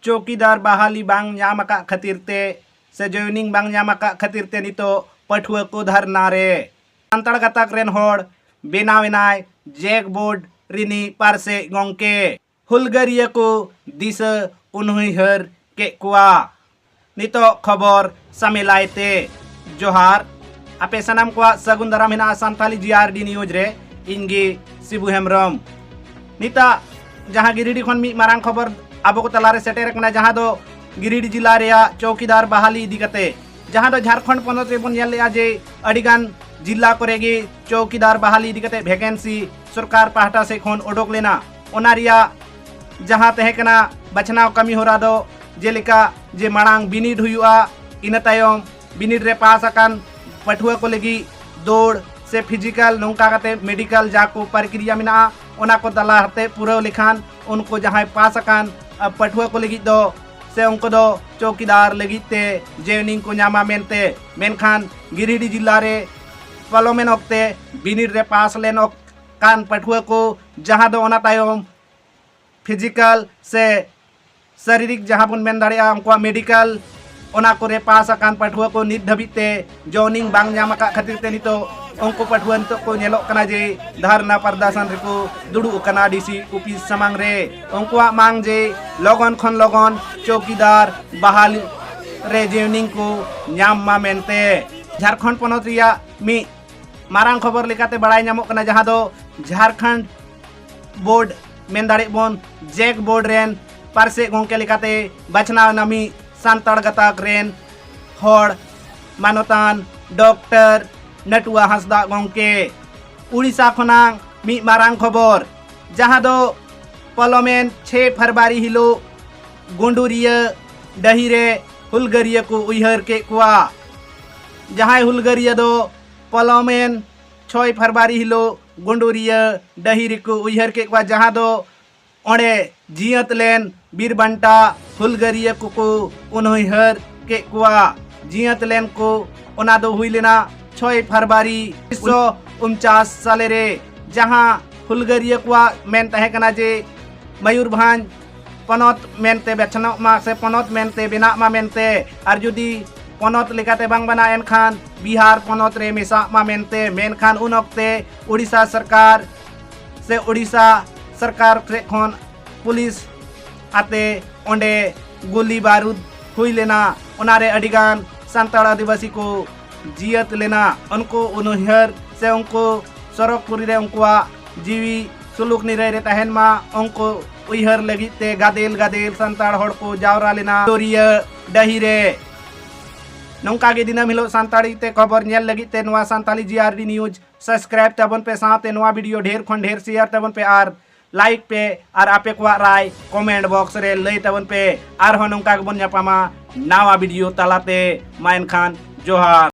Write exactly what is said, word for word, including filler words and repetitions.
ᱪᱚᱣᱠᱤᱫᱟᱨ ᱵᱟᱦᱟᱞᱤ ᱵᱟᱝ ᱧᱟᱢ ᱟᱠᱟᱫ ᱠᱷᱟᱹᱛᱤᱨ ᱛᱮ ᱥᱮ ᱡᱚᱭᱱᱤᱝ ᱵᱟᱝ ᱧᱟᱢ ᱟᱠᱟᱫ ᱠᱷᱟᱹᱛᱤᱨ ᱛᱮ ᱱᱤᱛᱚᱜ ᱯᱟᱹᱴᱷᱩᱣᱟᱹ ᱠᱚ ᱫᱷᱟᱨᱱᱟ ᱨᱮ᱾ ᱥᱟᱱᱛᱟᱲ ᱜᱟᱛᱟᱠ ᱨᱮᱱ ᱦᱚᱲ ᱵᱮᱱᱟᱣ ᱮᱱᱟᱭ ᱡᱮᱠ ᱵᱳᱨᱰ ᱨᱤᱱᱤᱡ ᱯᱟᱨᱥᱮᱡ ᱜᱚᱢᱠᱮ᱾ ᱦᱩᱞᱜᱟᱹᱨᱤᱭᱟᱹ ᱠᱚ ᱫᱤᱥᱟᱹ ᱩᱱᱩᱭᱦᱟᱹᱨ ᱠᱮᱫ ᱠᱚᱣᱟ᱾ ᱱᱤᱛᱚᱜ ᱠᱷᱚᱵᱚᱨ ᱥᱟᱢᱮᱞᱟᱭ ᱛᱮ᱾ ᱡᱚᱦᱟᱨ᱾ ᱟᱯᱮ ᱥᱟᱱᱟᱢ ᱠᱚᱣᱟᱜ ᱥᱟᱹᱜᱩᱱ ᱫᱟᱨᱟᱢ ᱦᱮᱱᱟᱜᱼᱟ ᱥᱟᱱᱛᱟᱞᱤ ᱡᱤ ᱟᱨ ᱰᱤ ᱱᱤᱭᱩᱡᱽ ᱨᱮ᱾ ᱤᱧ ᱜᱮ ᱥᱤᱵᱩ ᱦᱮᱢᱵᱨᱚᱢ᱾ ᱱᱤᱛᱟᱜ ᱡᱟᱦᱟᱸ ᱜᱤᱨᱤᱰᱤ ᱠᱷᱚᱱ ᱢᱤᱫ ᱢᱟᱨᱟᱝ ᱠᱷᱚᱵᱚᱨ ᱟᱵᱚ ᱠᱚ ᱛᱟᱞᱟᱨᱮ ᱥᱮᱴᱮᱨ ᱟᱠᱟᱱᱟ, ᱡᱟᱦᱟᱸ ᱫᱚ ᱜᱤᱨᱤᱰᱤ ᱡᱤᱞᱟ ᱨᱮᱭᱟᱜ ᱪᱚᱣᱠᱤᱫᱟᱨ ᱵᱟᱦᱟᱞᱤ ᱤᱫᱤ ᱠᱟᱛᱮ, ᱡᱟᱦᱟᱸ ᱫᱚ ᱡᱷᱟᱲᱠᱷᱚᱸᱰ ᱯᱚᱱᱚᱛ ᱨᱮᱵᱚᱱ ᱧᱮᱞ ᱞᱮᱜᱼᱟ ᱡᱮ ᱟᱹᱰᱤᱜᱟᱱ ᱡᱤᱞᱟ ᱠᱚᱨᱮ ᱜᱮ ᱪᱚᱣᱠᱤᱫᱟᱨ ᱵᱟᱦᱟᱞᱤ ᱤᱫᱤ ᱠᱟᱛᱮ ᱵᱷᱮᱠᱮᱱᱥᱤ ᱥᱚᱨᱠᱟᱨ ᱯᱟᱦᱴᱟ ᱥᱮᱫ ᱠᱷᱚᱱ ᱚᱰᱚᱠ ᱞᱮᱱᱟ᱾ ᱚᱱᱟ ᱨᱮᱭᱟᱜ ᱡᱟᱦᱟᱸ ᱛᱟᱦᱮᱸ ᱠᱟᱱᱟ ᱵᱟᱪᱷᱱᱟᱣ ᱠᱟᱹᱢᱤ ᱦᱚᱨᱟ ᱫᱚ ᱡᱮᱞᱮᱠᱟ ᱡᱮ ᱢᱟᱲᱟᱝ ᱵᱤᱱᱤᱰ ᱦᱩᱭᱩᱜᱼᱟ, ᱤᱱᱟᱹ ᱛᱟᱭᱚᱢ ᱵᱤᱱᱤᱰ ᱨᱮ ᱯᱟᱥ ᱟᱠᱟᱱ ᱯᱟᱹᱴᱷᱩᱣᱟᱹ ᱠᱚ ᱞᱟᱹᱜᱤᱫ ᱫᱳᱲ ᱥᱮ ᱯᱷᱤᱡᱤᱠᱟᱞ, ᱱᱚᱝᱠᱟ ᱠᱟᱛᱮ ᱢᱮᱰᱤᱠᱟᱞ ᱡᱟ ᱠᱚ ᱯᱨᱚᱠᱨᱤᱭᱟ ᱢᱮᱱᱟᱜᱼᱟ, ᱚᱱᱟ ᱠᱚ ᱛᱟᱞᱟ ᱛᱮ ᱯᱩᱨᱟᱹᱣ ᱞᱮᱠᱷᱟᱱ ᱩᱱᱠᱩ ᱡᱟᱦᱟᱸᱭ ᱯᱟᱥ ᱟᱠᱟᱱ, ᱟ, ᱯᱟᱹᱴᱷᱩᱣᱟᱹ ᱠᱚ ᱞᱟᱹᱜᱤᱫ ᱫᱚ ᱥᱮ ᱩᱱᱠᱩ ᱫᱚ ᱪᱚᱣᱠᱤᱫᱟᱨ ᱞᱟᱹᱜᱤᱫ ᱛᱮ ᱡᱚᱭᱱᱤᱝ ᱠᱚ ᱧᱟᱢᱟ ᱢᱮᱱᱛᱮ᱾ ᱢᱮᱱᱠᱷᱟᱱ ᱜᱤᱨᱤᱰᱤ ᱡᱤᱞᱟ ᱨᱮ ᱯᱟᱨᱚᱢᱮᱱ ᱚᱠᱛᱮ ᱵᱤᱱᱤᱰ ᱨᱮ ᱯᱟᱥ ᱞᱮᱱ ᱚᱠ-, ᱠᱟᱱ ᱯᱟᱹᱴᱷᱩᱣᱟᱹ ᱠᱚ, ᱡᱟᱦᱟᱸ ᱫᱚ ᱚᱱᱟ ᱛᱟᱭᱚᱢ ᱯᱷᱤᱡᱤᱠᱟᱞ ᱥᱮ ᱥᱟᱨᱤᱨᱤᱠ ᱡᱟᱦᱟᱸ ᱵᱚᱱ ᱢᱮᱱ ᱫᱟᱲᱮᱭᱟᱜᱼᱟ, ᱩᱱᱠᱩᱣᱟᱜ ᱢᱮᱰᱤᱠᱟᱞ, ᱚᱱᱟ ᱠᱚᱨᱮ ᱯᱟᱥ ᱟᱠᱟᱱ ᱯᱟᱹᱴᱷᱩᱣᱟᱹ ᱠᱚ ᱱᱤᱛ ᱫᱷᱟᱹᱵᱤᱡ ᱛᱮ ᱡᱚᱭᱱᱤᱝ ᱵᱟᱝ ᱧᱟᱢ ᱟᱠᱟᱫ ᱠᱷᱟᱹᱛᱤᱨ ᱛᱮ ᱱᱤᱛᱚᱜ ᱩᱱᱠᱩ ᱯᱟᱹᱴᱷᱩᱣᱟᱹ ᱱᱤᱛᱚᱜ ᱠᱚ ᱧᱮᱞᱚᱜ ᱠᱟᱱᱟ ᱡᱮ ᱫᱷᱟᱨᱱᱟ ᱯᱨᱚᱫᱚᱨᱥᱚᱱ ᱨᱮᱠᱚ ᱫᱩᱲᱩᱵ ᱟᱠᱟᱱᱟ ᱰᱤ ᱥᱤ ᱚᱯᱷᱤᱥ ᱥᱟᱢᱟᱝ ᱨᱮ᱾ ᱩᱱᱠᱩᱣᱟᱜ ᱢᱟᱝ ᱡᱮ ᱞᱚᱜᱚᱱ ᱠᱷᱚᱱ ᱞᱚᱜᱚᱱ ᱪᱚᱣᱠᱤᱫᱟᱨ ᱵᱟᱦᱟᱞ ᱨᱮ ᱡᱚᱭᱱᱤᱝ ᱠᱚ ᱧᱟᱢ ᱢᱟ ᱢᱮᱱᱛᱮ᱾ ᱡᱷᱟᱲᱠᱷᱚᱸᱰ ᱯᱚᱱᱚᱛ ᱨᱮᱭᱟᱜ ᱢᱤᱫ ᱢᱟᱨᱟᱝ ᱠᱷᱚᱵᱚᱨ ᱞᱮᱠᱟᱛᱮ ᱵᱟᱲᱟᱭ ᱧᱟᱢᱚᱜ ᱠᱟᱱᱟ, ᱡᱟᱦᱟᱸ ᱫᱚ ᱡᱷᱟᱲᱠᱷᱚᱸᱰ ᱵᱳᱨᱰ, ᱢᱮᱱ ᱫᱟᱲᱮᱜ ᱵᱚᱱ ᱡᱮᱠ ᱵᱳᱨᱰ ᱨᱮᱱ ᱯᱟᱨᱥᱮᱡ ᱜᱚᱢᱠᱮ ᱞᱮᱠᱟᱛᱮ ᱵᱟᱪᱷᱱᱟᱣ ᱮᱱᱟ ᱢᱤᱫ ᱥᱟᱱᱛᱟᱲ ᱜᱟᱛᱟᱠ ᱨᱮᱱ ᱦᱚᱲ, ᱢᱟᱱᱚᱛᱟᱱ ᱰᱚᱠᱴᱚᱨ ᱱᱟᱹᱴᱩᱣᱟ ᱦᱟᱸᱥᱫᱟ ᱜᱚᱢᱠᱮ᱾ ᱩᱲᱤᱥᱥᱟ ᱠᱷᱚᱱᱟᱝ ᱢᱤᱫ ᱢᱟᱨᱟᱝ ᱠᱷᱚᱵᱚᱨ, ᱡᱟᱦᱟᱸ ᱫᱚ ᱯᱟᱨᱞᱟᱢᱮᱱᱴ ᱪᱷᱮᱭ ᱯᱷᱮᱵᱽᱨᱩᱣᱟᱨᱤ ᱦᱤᱞᱳᱜ ᱜᱩᱸᱰᱩᱨᱤᱭᱟᱹ ᱰᱟᱹᱦᱤ ᱨᱮ ᱦᱩᱞᱜᱟᱹᱨᱤᱭᱟᱹ ᱠᱚ ᱩᱭᱦᱟᱹᱨ ᱠᱮᱫ ᱠᱚᱣᱟ᱾ ᱡᱟᱦᱟᱸᱭ ᱦᱩᱞᱜᱟᱹᱨᱤᱭᱟᱹ ᱫᱚ ᱯᱟᱨᱞᱟᱢᱮᱱᱴ ᱪᱷᱚᱭ ᱯᱷᱮᱵᱽᱨᱩᱣᱟᱨᱤ ᱦᱤᱞᱳᱜ ᱜᱩᱸᱰᱩᱨᱤᱭᱟᱹ ᱰᱟᱹᱦᱤ ᱨᱮᱠᱚ ᱩᱭᱦᱟᱹᱨ ᱠᱮᱫ ᱠᱚᱣᱟ, ᱡᱟᱦᱟᱸ ᱫᱚ ᱚᱸᱰᱮ ᱡᱤᱭᱟᱹᱛ ᱞᱮᱱ ᱵᱤᱨ ᱵᱟᱱᱴᱟ ᱦᱩᱞᱜᱟᱹᱨᱤᱭᱟᱹ ᱠᱚᱠᱚ ᱩᱱᱩᱭᱦᱟᱹᱨ ᱠᱮᱫ ᱠᱚᱣᱟ᱾ ᱡᱤᱭᱟᱹᱛ ᱞᱮᱱ ᱠᱚ, ᱚᱱᱟ ᱫᱚ ᱦᱩᱭ ᱞᱮᱱᱟ ᱪᱷᱚᱭ ᱯᱷᱮᱵᱽᱨᱩᱣᱟᱨᱤ ᱩᱱᱤᱥᱥᱚ ᱩᱱᱪᱟᱥ ᱥᱟᱞᱮ ᱨᱮ, ᱡᱟᱦᱟᱸ ᱦᱩᱞᱜᱟᱹᱨᱤᱭᱟᱹ ᱠᱚᱣᱟᱜ ᱢᱮᱱ ᱛᱟᱦᱮᱸ ᱠᱟᱱᱟ ᱡᱮ ᱢᱚᱭᱩᱨᱵᱷᱚᱸᱡᱽ ᱯᱚᱱᱚᱛ ᱢᱮᱱᱛᱮ ᱵᱟᱪᱷᱱᱟᱣᱚᱜ ᱢᱟ ᱥᱮ ᱯᱚᱱᱚᱛ ᱢᱮᱱᱛᱮ ᱵᱮᱱᱟᱜ ᱢᱟ ᱢᱮᱱᱛᱮ, ᱟᱨ ᱡᱩᱫᱤ ᱯᱚᱱᱚᱛ ᱞᱮᱠᱟᱛᱮ ᱵᱟᱝ ᱵᱮᱱᱟᱜ ᱮᱱᱠᱷᱟᱱ ᱵᱤᱦᱟᱨ ᱯᱚᱱᱚᱛ ᱨᱮ ᱢᱮᱥᱟᱜ ᱢᱟ ᱢᱮᱱᱛᱮ᱾ ᱢᱮᱱᱠᱷᱟᱱ ᱩᱱ ᱚᱠᱛᱮ ᱳᱰᱤᱥᱟ ᱥᱚᱨᱠᱟᱨ ᱥᱮ ᱳᱰᱤᱥᱟ ᱥᱚᱨᱠᱟᱨ ᱥᱮᱫ ᱠᱷᱚᱱ ᱯᱩᱞᱤᱥ ᱟᱛᱮ ᱚᱸᱰᱮ ᱜᱩᱞᱤ ᱵᱟᱹᱨᱩᱫ ᱦᱩᱭ ᱞᱮᱱᱟ᱾ ᱚᱱᱟᱨᱮ ᱟᱹᱰᱤᱜᱟᱱ ᱥᱟᱱᱛᱟᱲ ᱟᱹᱫᱤᱵᱟᱹᱥᱤ ᱠᱚ ᱡᱤᱭᱟᱹᱛ ᱞᱮᱱᱟ᱾ ᱩᱱᱠᱩ ᱩᱱᱩᱭᱦᱟᱹᱨ ᱥᱮ ᱩᱱᱠᱩ ᱥᱚᱨᱚᱜᱽᱯᱩᱨᱤ ᱨᱮ ᱩᱱᱠᱩᱣᱟᱜ ᱡᱤᱣᱤ ᱥᱩᱞᱩᱠ ᱱᱤᱨᱟᱹᱭ ᱨᱮ ᱛᱟᱦᱮᱱ ᱢᱟ, ᱩᱱᱠᱩ ᱩᱭᱦᱟᱹᱨ ᱞᱟᱹᱜᱤᱫ ᱛᱮ ᱜᱟᱫᱮᱞ ᱜᱟᱫᱮᱞ ᱥᱟᱱᱛᱟᱲ ᱦᱚᱲ ᱠᱚ ᱡᱟᱣᱨᱟ ᱞᱮᱱᱟ ᱫᱚᱨᱭᱟᱹ ᱰᱟᱹᱦᱤ ᱨᱮ᱾ ᱱᱚᱝᱠᱟ ᱜᱮ ᱫᱤᱱᱟᱹᱢ ᱦᱤᱞᱳᱜ ᱥᱟᱱᱛᱟᱲᱤ ᱛᱮ ᱠᱷᱚᱵᱚᱨ ᱧᱮᱞ ᱞᱟᱹᱜᱤᱫ ᱛᱮ ᱱᱚᱣᱟ ᱥᱟᱱᱛᱟᱞᱤ ᱡᱤ ᱟᱨ ᱰᱤ ᱱᱤᱭᱩᱡᱽ ᱥᱟᱵᱥᱠᱨᱟᱭᱤᱵ ᱛᱟᱵᱚᱱ ᱯᱮ, ᱥᱟᱶᱛᱮ ᱱᱚᱣᱟ ᱵᱷᱤᱰᱤᱭᱳ ᱰᱷᱮᱨ ᱠᱷᱚᱱ ᱰᱷᱮᱨ ᱥᱮᱭᱟᱨ ᱛᱟᱵᱚᱱ ᱯᱮ ᱟᱨ ᱞᱟᱭᱤᱠ ᱯᱮ, ᱟᱨ ᱟᱯᱮ ᱠᱚᱣᱟᱜ ᱨᱟᱭ ᱠᱚᱢᱮᱱᱴ ᱵᱚᱠᱥ ᱨᱮ ᱞᱟᱹᱭ ᱛᱟᱵᱚᱱ ᱯᱮ᱾ ᱟᱨᱦᱚᱸ ᱱᱚᱝᱠᱟ ᱜᱮᱵᱚᱱ ᱧᱟᱯᱟᱢᱟ ᱱᱟᱣᱟ ᱵᱷᱤᱰᱤᱭᱳ ᱛᱟᱞᱟᱛᱮ᱾ ᱢᱟ ᱮᱱᱠᱷᱟᱱ ᱡᱚᱦᱟᱨ᱾